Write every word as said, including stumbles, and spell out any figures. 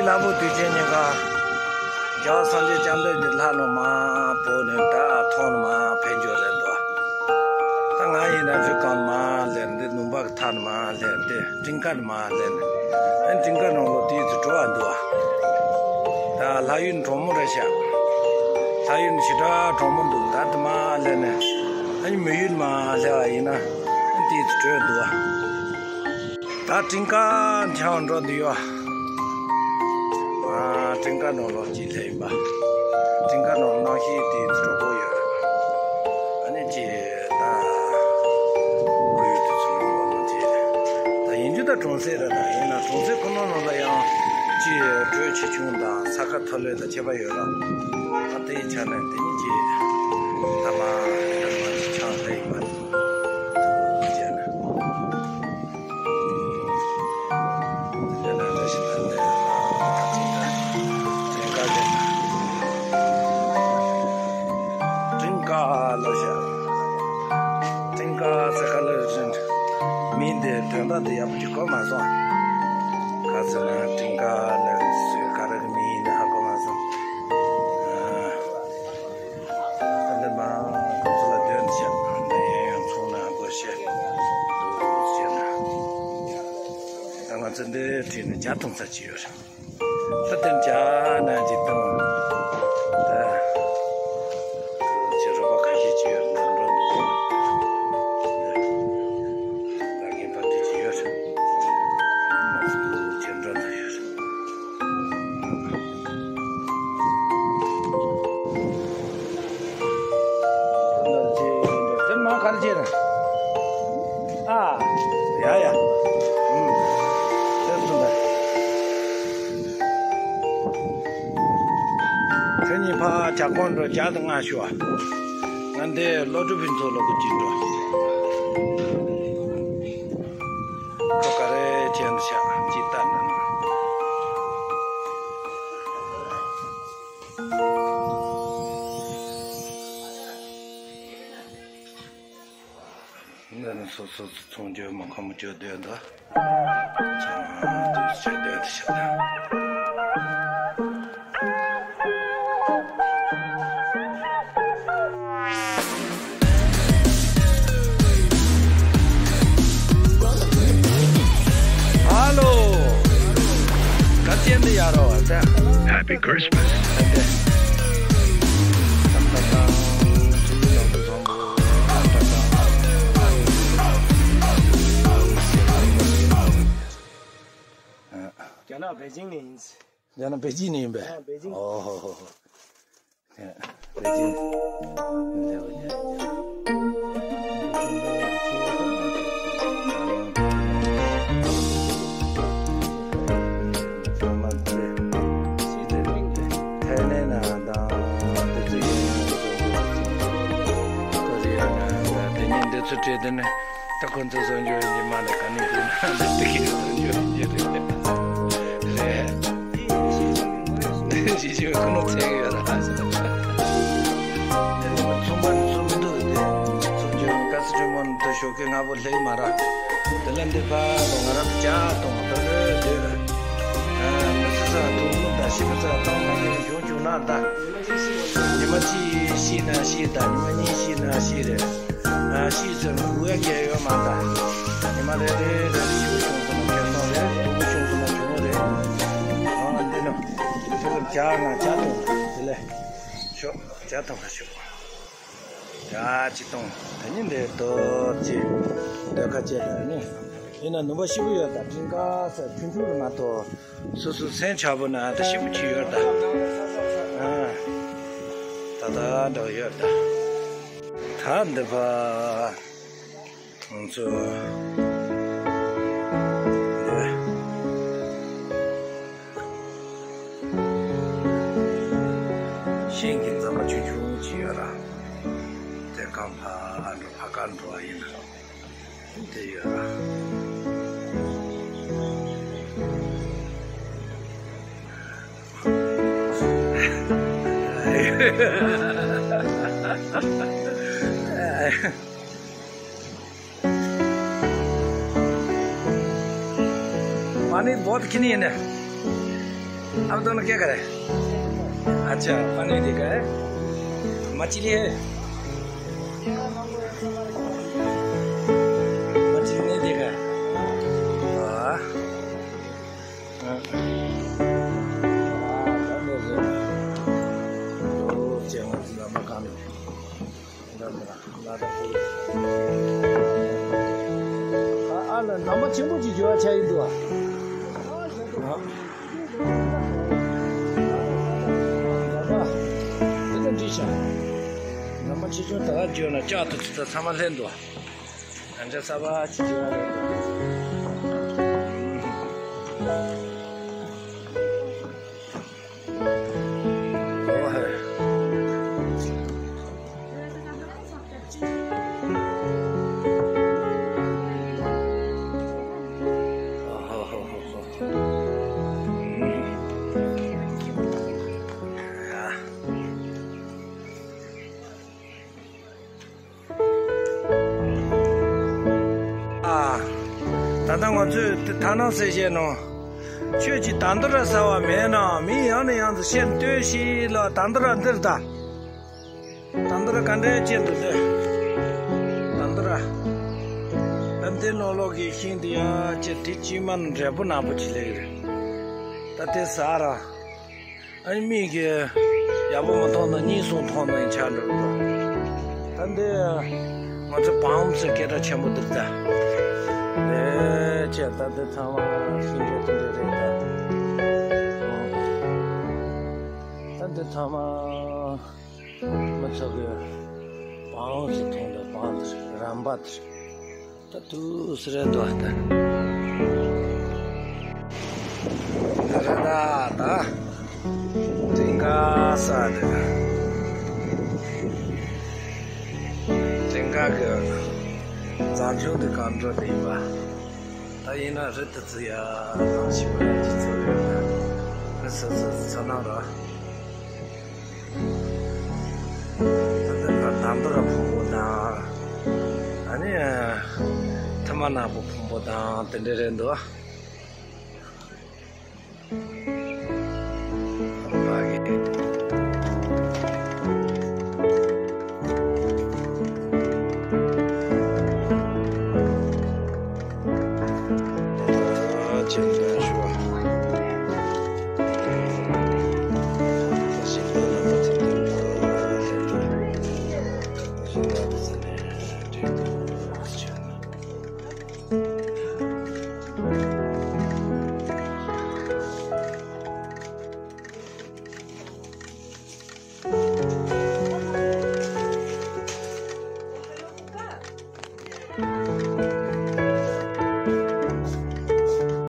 ལྷ་བུ་དུས་ཆེན་ཉིན་ཀ། རྒྱལ་བ་སངས་རྒྱས་བཅོམ་ལྡན་འདས་ལྷ་ནང་མར་བབས་ནས་ད་ཐོག་ནས་མར་ཕེབས་འབྱོར་རེད་འདུག་ད་ང་ཡིན་ན་ཚོད་གང་མར་སླེབས་འདི་ནུབ་བར་མཐའ་ནས་མར་སླེབས་འདི་སྤྲིན་དཀར་མར་སླེབས་ནས་ཨ་སྤྲིན་དཀར་ནང་ལོགས་དེའི་ཚོ་འགྲོ་བ་འདུག་ད་ལྷ་ཡུལ་གྲོང་མོ་རེད་ཤག་ལྷ་ཡུལ་ཞེ་དྲག་གྲོང་མོ་འདུག་ད་དེ་མར་སླེབས་ནས་ཨ་ནི་མི་ཡུལ་མར་སླེབས་པ་ཡིན་ན་ཨ་དེའི་ཚོ་འགྲོ་འདུག་ད་སྤྲིན་དཀར་འཁྱམས་འགྲོ་འདི་ཡོད། ཨ་སྤྲིན་དཀར་ནང་ལོགས་ཀྱི་ལྷ་ཡིན་པ། སྤྲིན་དཀར་ནང་གནམ་གཤིས་དེ་འགྲོ་གི་ཡོད། ཨ་ནི་ཅི་ད་ཁོར་ཡུག་དེ་ཚོ་ནང་ལོགས་ཀྱི་ད་ཡིན་རྒྱུ་ད་གྲོང་གསེབ་རེད། ད་ཡིན་ན་གྲོང་གསེབ་ཁོ་ན་ནང་ལ་ཡང་ཅི་དྲོད་ཆེ་ཆུང་དང་ས་ཁ་མཐོ་ལོས་དང་ཁྱད་པར་ཡོད་ར། ཨ་དེའི་ཆ་ནས་དེ་ཉིད་ཀྱི་ད་མ་ད་མ་ཅི་ཆང་ལྷ་ཡིན་པ་དེ་ནས་སྤྲིན་དཀར་ལོ་ཤ། སྤྲིན་དཀར་ས་ཁ་ལོ་ཤ། མིང་དེ་དོན་དག་དེ་ཡག་པོ་ཅིག་གོ་མ་སོང་། ག་ཚོད་ན་སྤྲིན་དཀར་ལ་སུས་ག་རེ་གི་མིང་ཡིན་ན་ཧ་གོ་མ་སོང་། ཨ་འདི་མ་ཁོ་ཚོ་ལ་དོན་བྱས་ན་འདི་ཡང་ཡང་ཚོང་ན་སྒོ་ཤེས་འདུག་ཟེར་ན། ད་ང་ཚོ་འདི་བྲིས་ནས་ཇ་འཐུང་ས་ཅིག་ཡོད་རེད། ད་དེར་ཇ་ནང་ཅིག་བཏང་། ད་ཅི་རོགས་པ་ཁ་ཤས་ཅིག་ཡོད་ན་འགྲོ་འདུག་ད་ངས་པ་དེ་ཅིག་ཡོད་རེད། ང་ཚོ་ཅི་འགྲོ་ན་ཡོད་རེད། དེ་མ་གར་བྱེད་ན། ཨ། ཡ་ཡ། ཨུམ། དེ་ཚོ་འདྲ། དེ་གཉིས་ཕ་ཇ་ཁང་འགྲོ་ཇ་དང་ང་ཞུ་བ། ང་འདི་སློབ་ཕྲུག་ཕུན་ཚོགས་ལོག་གི་ཅིག་འགྲོ། ཁོ་ག་རེ་བྱས་ན་ཤག་ཅིག་ལྟ་ན། འདི་ནི་སོ་སོ་ཚོང་རྒྱུ་མ་ཁོམ་རྒྱུ་སྡོད་འདུག་ཚང་མ་དུས་ཆད་སྡོད་དུ་ཆད། ཧ་ལོ། ག་ཅན་དུ་ཡ་རོ་ད། Happy Christmas. རྒྱ་ནག་པེ་ཅིང་ནས་ཡིན། རྒྱ་ནག་པེ་ཅིང་ནས་ཡིན་པས། ཨ་པེ་ཅིང་། ཨོ་ཧོ་ཧོ་ཧོ། པེ་ཅིང་། ཐའི་ལེན་ན་དང་དེ་ཚོ་ཡིན། ཀོ་རི་ཡ་ན་དེ་ཉིན་འདི་ཚོ་བྲིས་དེ་ནི་ད་ཁོ་ཚོ་བཟོ་འཇོག་ཡིན་གྱི་མ་ནི་ག་ནས་བྲིས་ན་འདི་དེ་གི་བཟོ་འཇོག་ཡིན་གྱི་རེད། རེད། ཞིག་ཞིག་ཁོ་ནོ་ཚན་ཡོད་ར། ཚོང་པ་ནི་ཚོང་འདུག་དེ་ཚོང་ཆུང་ཀ་སི་ཁྲི་མོན་དུ་ཞོགས་ཀས་ང་པོ་ལྷེག་མ་ར། དེ་ལ་འདི་ཕ་ལོ་ང་ར་བཅའ་གཏོང་དུ་ལོས་འདོད། མི་ཚེ་ས་ཐུག་མུ་ད་ཤི་བ་ཚ་གཏོང་མ་ཡིན་བྱུང་བྱུང་ན་ད། ཉི་མ་གཅིག་ཤི་ན་ཤི་ད་ཉི་མ་གཉིས་ཤི་ན་ཤི་རེད། ཤི་ཚོད་ནི་འུ་ཡ་གལ་ཡོད་མ་ད། ཉི་མ་རེ་རེ་རེ་ཤི་བ་བྱུང་སོང་ན་ཁེ་སང་རེད། སྡུག་པོ་བྱུང་སོང་ན་བྱུང་བ་རེད། འདི་ནི་དེ་ལ་བཅའ་ང་བཅའ་གཏོང་དེ་ལས་ཤོག་བཅའ་གཏོང་ཁ་ཤོག་ཡ་ཅི་གཏོང་། ད་ནི་འདི་རྡོ་ཅི་འདོད་ཁ་ཅེ་ད་ནི་ཡིན་ན་ནུས་པ་ཞིབ་པོ་ཡོད། ད་སྤྲིན་དཀར་ས་ཆུང་ཆུང་རུ་མ་གཏོགས་སོ་སོ་སེམས་ཆགས་པོ་ན་ད་ཞིབ་པོ་ཅི་ཡོད་ད། ཨ་ད་ད་འདྲ་ཡོད་ད། ད་འདི་ཕ་ང་ཚོ་འདི་ཤིང་གི་རྫ་མ་ཆུང་ཆུང་ཅིག་ཡོད་ར། དེ་གང་ཕ་འགྲོ་ཕ་གར་འགྲོ་བ་ཡིན་ན་དེ་ཡོད་ར། मानी बहुत खिनी है ना। आप दोनों क्या कर रहे हैं? अच्छा, पनीर देखा है। मछली है। मछली नहीं देखा है। वाह। ཨ་ལ་ནང་པ་ཆེན་པོ་ཅིག་འགྱུར་བ་ཆགས་ཡིན་འདུག་ཨ། ནང་པ་འདི་ལྟར་འགྲིག་ཤག་ནང་པ་ཆེ་ཆུང་ད་ག་འགྱུར་ན་ལྕགས་ཐུག་ཚོ་ཚང་མ་ལྷན་འདུག་ཨ། ང་ཚོ་གསར་པ་ཅིག་འགྱུར་བ་རེད་འདུག་ཨ། ཨ། ད་ལྟ་ང་ཚོས་དེ་ཐ་ན་ཟེར་བཤད་ནོ། ཁྱོད་ཀྱིས་ད་འདི་ར་ཟ་བ་མེད་ན་མི་ཡང་ནས་ཡང་དུ་ཤེར་ལྟོས་ཤིག་ལ་ད་འདི་ར་འདིར་ད། ད་འདི་ར་ག་འདྲའི་ཅན་དུ་འདི། ད་འདི་ར། ད་འདི་ནོ་ལོག་གི་ཤིང་འདི་ཡང་ཅེ་དེ་ཅི་མ་ནི་འབྲས་བུ་ནག་པོ་ཅི་ལེགས་རེད། ད་དེ་ཟ་ར། ཨ་ནི་མིག་གིས་ཡག་པོ་མ་མཐོང་ན་གཉིས་གསུམ་མཐོང་ན་ཡང་ཆགས་འགྲོ་གི་འདུག་ད་འདི་ང་ཚོ་བང་ཟེར་སྐད་གྲགས་ཆེན་པོ་འདུག་ད། ལས་བྱས་ད་འདི་ཚང་མ་ཤིང་འབྲས་དེ་འདྲ་རེད་ད། ད་འདི་ཚང་མ་མི་ཚོ་གི་བང་ཟེར་མཐོང་ད་བང་དེ་རེད་རམ་པ་དེ་རེད། ད་དུས་སུ་རེད་འདུག་ད། འདི་རེད་ད་ད། ཀྲིང་ཀ་ས་རེད། ཀྲིང་ཀ་གི་རྫ་ཆུ་འདི་གང་འགྲོ་དེ་ཡིན་པ། ད་ཡིན་ན་རི་དེ་ཚོ་ཡ་དང་ཞིག་པ་ཡ་ཅི་ཚོ་རེད་ད། མི་སོ་སོ་ཚོ་ནང་ར། ད་ལྟ་ད་མདོ་ར་ཕུང་པོ་དང་། ཨ་ནི་ཐ་མ་ནག་པོ་ཕུང་པོ་དང་དེ་འདྲ་རེད་འདུག